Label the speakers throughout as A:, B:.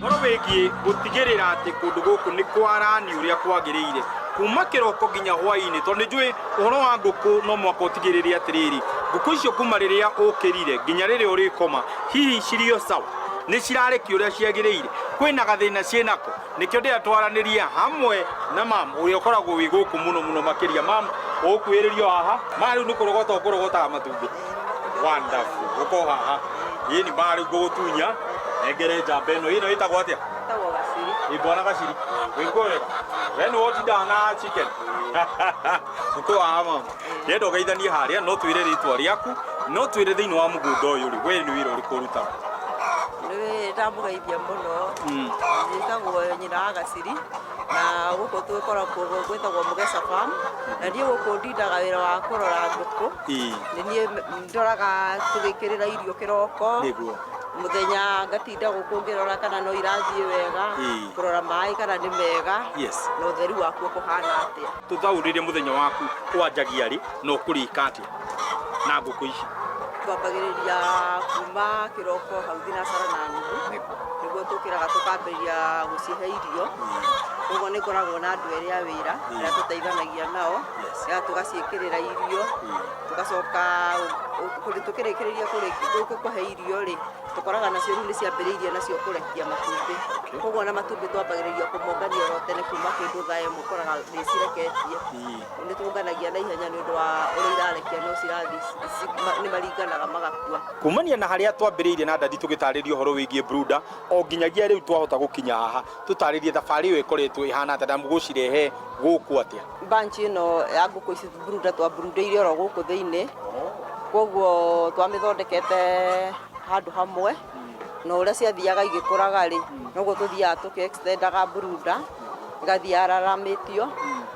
A: Ũhoro wĩgiĩ gũtigĩrĩra atĩ kũndũ gũkũ nĩ kwarani ũrĩa kwagĩrĩire kuma kĩroko nginya hwaĩ-inĩ, tondũ nĩ njũĩ ũhoro wa ngũkũ no mũhaka ũtigĩrĩre atĩrĩrĩ, ngũkũ icio kuma rĩrĩa ũkĩrire nginya rĩrĩa ũrĩkoma, hihi cirĩ o sawa, nĩ cirarekia ũrĩa ciagĩrĩire, kwĩna gathĩna ciĩnako. Nĩkĩo ndĩratwaranĩria hamwe na mam ũrĩa ũkoragwo wĩ gũkũ mũno mũno makĩria. Mam, ũgũkuhĩrĩrio haha ma rĩu nĩ kũrogota ũkũrogotaga matumbĩ. Wonderful. Ũko haha ĩni ma rĩu ngũgũtunya nengere njamba ĩno. Ĩno ĩtagwo atĩa?
B: Ĩtagwo Gaciri.
A: Ĩ bwana Gaciri, wĩkuo wega? We nĩwe ũtindaga na chicken. Ũkũ haha mama, ndĩrenda ũgeithanie harĩa, no twĩre rĩtwa rĩaku, no twĩre thĩinĩ wa mũgũnda ũyũ rĩ, we nĩ wĩra ũrĩkũ ũrutaga?
B: Nĩ ndamũgeithia mũno. Njĩtagwo nyina wa Gaciri na gũkũ tũkoragwo gwĩtagwo Mũgeca Farm, na niĩ gũkũ ndindaga wĩra wa kũrora ngũkũ. Nĩ niĩ ndoraga tũgĩkĩrĩra irio kĩroko. Mũthenya ngatinda gũkũ ngĩrora kana no irathiĩ wega, kũrora maĩ kana nĩ mega, na ũtheru wakuo kũhana atĩa.
A: Tũthaũrĩre mũthenya waku wanjagia rĩ na ũkũrĩka atĩa na ngũkũ ici?
B: Twambagĩrĩria kuma kĩroko hau thinacara na nuthu, nĩguo tũkĩraga tũkambĩrĩria gũcihe irio. Koguo nĩ ngoragwo na andũ erĩ a wĩra arĩa tũteithanagia nao, nĩgetha tũgaciĩkĩrĩra irio. Tũgacoka tũkĩrĩkĩrĩria kũhe irio rĩ, tũkoraga nacio rĩu nĩ ciambĩrĩirie nacio kũrekia matumbĩ. Koguo ona matumbĩ twambagĩrĩria kũmongania oro tene kuma kĩndũ thaa ĩmwe ũkoraga nĩ cireketie. Nĩ tũnganagia na ihenya nĩ ũndũ wa ũrĩa irarekia no cirathiĩ nĩ maringanaga magakua.
A: Kumania na harĩa twambĩrĩirie na Daddy tũgĩtarĩria ũhoro wĩgiĩ brooder o nginyagia rĩu twahota gũkinya haha, tũtarĩrie thabarĩ ĩyo ĩkoretwo ĩhana atĩa na mũgũcirehe gũkũ atĩa?
B: Bunch ĩno ya ngũkũ ici brooder twa broodeire oro gũkũ thĩinĩ, koguo twamĩthondekete handũ hamwe, na ũrĩa ciathiaga igĩkũraga rĩ, noguo tũthiaga tũkĩ extendaga brooder, ĩgathiĩ yararamĩtio,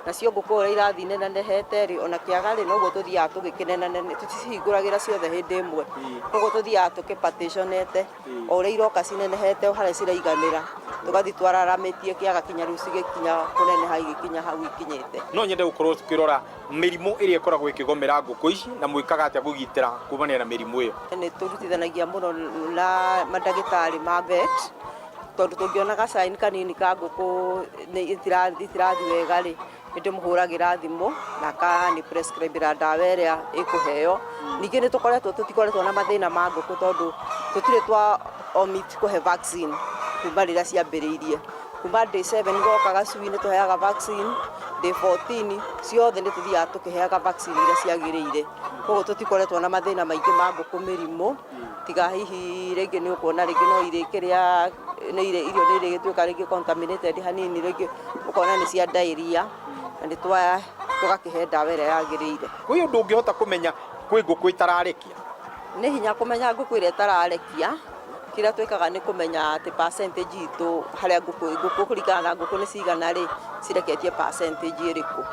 B: nacio ngũkũ ũrĩa irathiĩ inenehete rĩ, ona kĩaga rĩ, noguo tũthiaga tũgĩkĩnenanene, tũticihingũragĩra ciothe hĩndĩ ĩmwe, koguo tũthiaga tũkĩ partitionete. O ũrĩa iroka cinenehete o harĩa ciraiganĩra, tũgathiĩ twararamĩtie kĩaga kinya rĩu cigĩkinya kũneneha igĩkinya hau ikinyĩte.
A: No nyende gũkorwo tũkĩrora mĩrimũ ĩrĩa ĩkoragwo ĩkĩgomera ngũkũ ici na mwĩkaga atĩa kũgitĩra kumania na mĩrimũ ĩyo?
B: Nĩ tũrutithanagia mũno na mandagĩtarĩ ma vet, tondũ tũngĩona ga sign kanini ka ngũkũ itirathiĩ wega rĩ, Nĩ ndĩmũhũragĩra thimũ na akani prescribe ĩra ndawa ĩrĩa ĩkũheo. Ningĩ nĩ tũkoretwo tũtikoretwo na mathĩna ma ngũkũ tondũ tũtirĩ twa omit kũhe vaccine kuma rĩrĩa ciambĩrĩirie. Kuma day 7 goka gacui nĩ tũheaga vaccine, day 14 ciothe nĩ tũthiaga tũkĩheaga vaccine iria ciagĩrĩire. Koguo tũtikoretwo na mathĩna maingĩ ma ngũkũ mĩrimũ. Tiga hihi rĩngĩ nĩ ũkuona rĩngĩ no irĩkĩrĩa nĩ irio nĩ irĩgĩtuĩka rĩngĩ contaminated hanini rĩngĩ ũkona nĩ cia diarrhea na nĩ twa tũgakĩhe ndawa ĩrĩa yagĩrĩire.
A: Kwĩ ũndũ ũngĩhota kũmenya kwĩ ngũkũ ĩtararekia?
B: Nĩ hinya kũmenya ngũkũ ĩrĩa ĩtararekia, kĩrĩa twĩkaga nĩ kũmenya atĩ percentage itũ harĩa ngũkũ, ngũkũ kũringana na ngũkũ nĩ cigana rĩ, cireketie percentage ĩrĩkũ.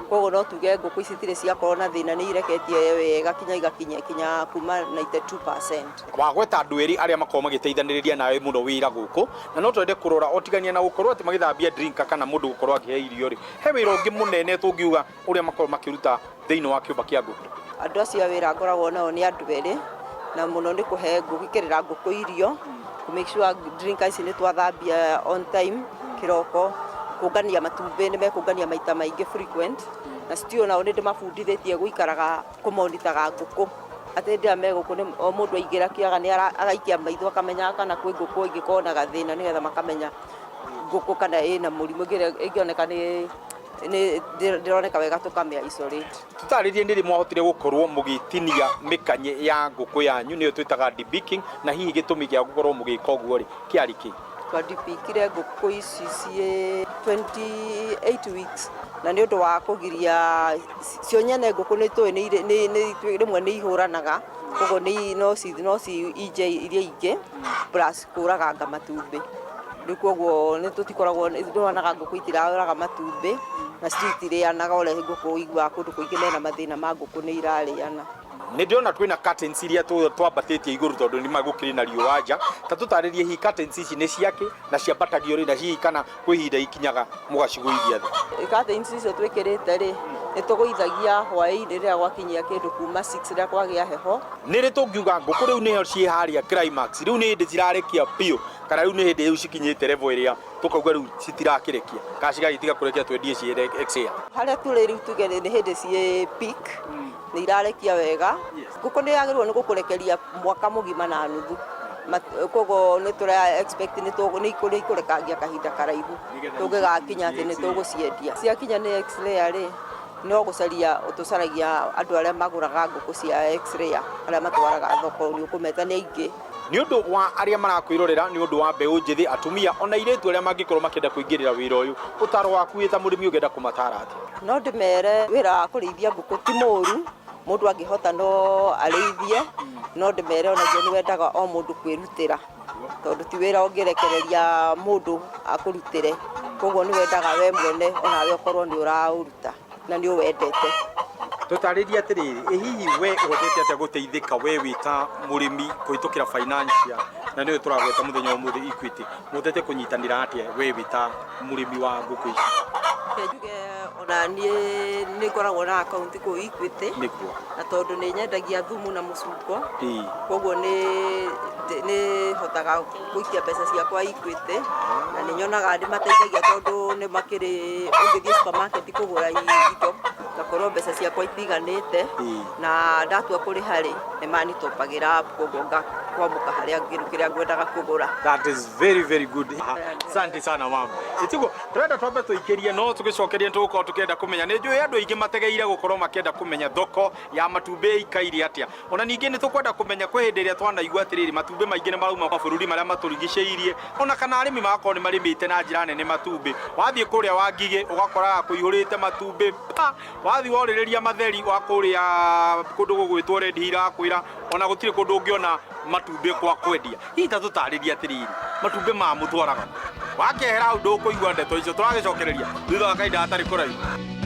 B: Koguo no tuge ngũkũ ici itirĩ ciakorwo na thĩna nĩ ireketie wega kinya igakinya kinya kuma 92%.
A: Wagweta andũ erĩ arĩa makoragwo magĩteithanĩrĩria nawe mũno wĩra gũkũ, na no twende kũrora o tigania na gũkorwo atĩ magĩthambia drinker kana mũndũ gũkorwo akĩhe irio rĩ, he wĩra ũngĩ mũnene tũngiuga ũrĩa makoragwo makĩruta thĩinĩ wa kĩũmba kĩa ngũkũ?
B: Andũ acio a wĩra ngoragwo nao nĩ andũ erĩ, na mũno nĩ kũhe gwĩkĩrĩra ngũkũ irio, kũ make sure drinker ici nĩ twathambia on time kĩroko, kũngania matumbĩ nĩ mekũngania maita maingĩ frequent, na stew nao nĩ ndĩmabundithĩtie gũikaraga kũmonitaga ngũkũ, atĩ hĩndĩ ĩrĩa me gũkũ o mũndũ aingĩra kĩaga nĩ agaikia maitho akamenya kana kwĩ ngũkũ ĩngĩkorwo na gathĩna nĩgetha makamenya ngũkũ kana ĩna mũrimũ, ĩngĩoneka nĩ ndĩroneka wega tũkamĩ isolate.
A: Tũtarĩrie nĩ rĩ mwahotire gũkorwo mũgĩtinia mĩkanye ya ngũkũ yanyu nĩyo twĩtaga debeaking, na hihi gĩtũmi gĩa gũkorwo mũgĩka ũguo rĩ kĩarĩ kĩ?
B: Twa debeakire ngũkũ ici ciĩ 28 weeks na nĩ ũndũ wa kũgiria cio nyene ngũkũ nĩ tũĩ rĩmwe nĩ ihũranaga koguo no ci injure iria ingĩ plus kũraganga matumbĩ. Rĩu koguo nĩ tũtikoragwo nĩ wonaga ngũkũ itiraũraga matumbĩ na citirĩanaga ũrĩa ngũkũ ũiguaga kũndũ kũingĩ mena mathĩna ma ngũkũ nĩ irarĩana.
A: Nĩ ndĩrona twĩna curtains iria twambatĩtie igũrũ tondũ nĩ ma gũkĩrĩ na riũa nja. Ta tũtarĩrie hihi curtains ici nĩ ciakĩ na ciambatagio rĩ na hihi kana kwĩ ihinda ikinyaga mũgacigũithia thĩ?
B: Curtains icio twĩkĩrĩte rĩ, Nĩ tũgũithagia hwaĩ-inĩ rĩrĩa gwakinyia kĩndũ kuma 6 rĩrĩa kwagĩa heho.
A: Nĩ rĩ tũngiuga ngũkũ rĩu nĩyo ciĩ harĩa climax, rĩu nĩ hĩndĩ cirarekia biũ, kana rĩu nĩ hĩndĩ rĩu cikinyĩte level ĩrĩa tũkauga rĩu citirakĩrekia, kana cigagĩtiga kũrekia twendie ciĩ XAir?
B: Harĩa tũrĩ rĩu tuge nĩ hĩndĩ ciĩ peak, nĩ irarekia wega. Ngũkũ nĩ yagĩrĩirwo nĩ gũkũrekeria mwaka mũgima na nuthu, koguo nĩ tũra expect nĩ ikũrekangia kahinda karaihu tũngĩgakinya atĩ nĩ tũgũciendia. Ciakinya nĩ X-layer rĩ, no gũcaria tũcaragia andũ arĩa magũraga ngũkũ cia X-layer, arĩa matwaraga thoko, nĩ ũkũmeta nĩ aingĩ.
A: Nĩ ũndũ wa arĩa marakwĩrorera, nĩ ũndũ wa mbeũ njĩthĩ, atumia ona airĩtu arĩa mangĩkorwo makĩenda kũingĩrĩra wĩra ũyũ, ũtaro waku wĩ ta mũrĩmi ũngĩenda kũmatara atĩa?
B: No ndĩmere wĩra wa kũrĩithia ngũkũ ti mũru, mũndũ angĩhota no arĩithie, no ndĩmere onaguo nĩ wendaga o mũndũ kwĩrutĩra, tondũ ti wĩra ũngĩrekereria mũndũ akũrutĩre, koguo nĩ wendaga we mwene onawe ũkorwo nĩ ũraũruta na nĩ ũwendete.
A: Tũtarĩrie atĩrĩrĩ, ĩ hihi we ũhotete atĩa gũteithĩka we wĩ ta mũrĩmi kũhĩtũkĩra financial, na nĩyo tũragweta mũthenya wa ũmũthĩ Equity, mũhotete kũnyitanĩra atĩa we wĩ ta mũrĩmi wa ngũkũ ici?
B: Reke njuge ona niĩ nĩ ngoragwo na akaunti kũu Equity.
A: Nĩguo.
B: Na tondũ nĩ nyendagia thumu na mũcungo, koguo nĩ hotaga gũikia mbeca ciakwa Equity, na nĩ nyonaga ndĩmateithagia tondũ nĩ makĩrĩ, ũngĩthiĩ supermarket kũgũra indo, ngakorwo mbeca ciakwa itiganĩte, na ndatua kũrĩha rĩ, nĩ manitopagĩra, koguo ngakwamũka harĩa kĩndũ kĩrĩa ngwendaga kũgũra.
A: That is very very good. Asante sana mama. Ĩtiguo tũrenda twambe tũikĩrie, no tũgĩcokerie tũgũkorwo tũkĩenda kũmenya, nĩ njũĩ andũ aingĩ mategeire gũkorwo makĩenda kũmenya thoko ya matumbĩ ĩikaire atĩa. Ona ningĩ nĩ tũkwenda kũmenya kwĩ hĩndĩ ĩrĩa twanaigua atĩrĩrĩ, matumbĩ maingĩ nĩ marauma mabũrũri marĩa matũrigicĩirie, ona kana arĩmi magakorwo nĩ marĩmĩte na njĩra nene matumbĩ. Wathiĩ kũrĩa Wangigĩ ũgakoraga kũihũrĩte matumbĩ pa, wathiĩ worĩrĩria matheri wa kũrĩa kũndũ gũgwĩtwo Red Hill akwĩra ona gũtirĩ kũndũ ũngĩona matumbĩ kwa kwendia. Hihi ta tũtarĩrie atĩrĩrĩ, matumbĩ maya mũtwaraga kũ? Wakehera hau ndũkũigua ndeto icio, tũragĩcokereria thutha wa kahinda gatarĩ kũraihu.